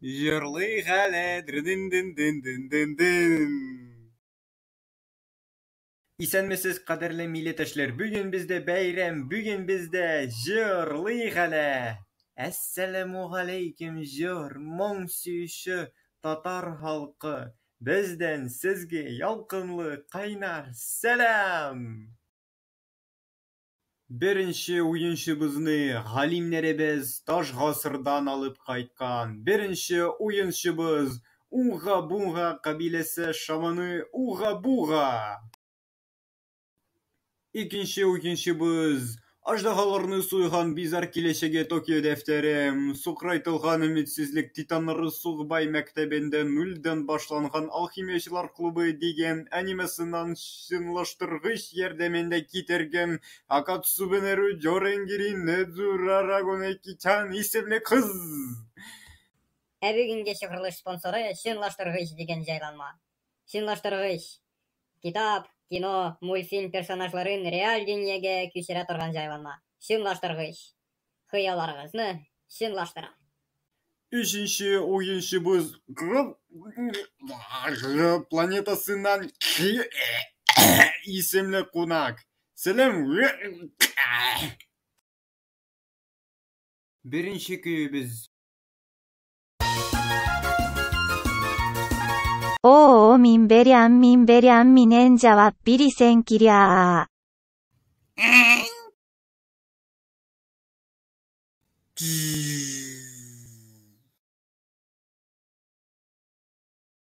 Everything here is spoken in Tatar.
Җырлыйк әле, дер-дин-дин-дин-дин-дин-дин. Исәнмесез, кадерле милләттәшләр! Бүген бездә бәйрәм, бүген бездә җырлыйк әле. Әссәламүгаләйкүм, җыр, моң сөюче татар халкы. Бездән сезгә ялкынлы кайнар сәлам! Беренче уенчыбызны галимнәребез таш гасырдан алып кайткан. Беренче уенчыбыз Уга-Буга кабиләсе шаманы Уга-Буга. Икенче уенчыбыз Аждаһаларны суйган бизар киләчәге Токио дәфтәре, Сукырайтылган өметсезлек титаннары Сукбай мәктәбендә нульдән башланган алхимиячылар клубы дигән анимесыннан чынлаштыргыч ярдәмендә китергән Акацубэнэру Жоренгири Недзурарагонэки-чан исемле кыз. Ә бүгенге чыгарылыш спонсоры Чынлаштыргыч дигән җайланма. Чынлаштыргыч. Китап, кино, мультфильм персонажларын реаль дөньяга күчерә торган җайланма. Чынлаштыргыч. Хыялларыгызны чынлаштыра. Өченче уенчыбыз планетасыннан исемле кунак. Сәлам. Беренче көебез. おーおみんべりゃんみんべりゃんみねんじゃわっぴりせんきりゃー。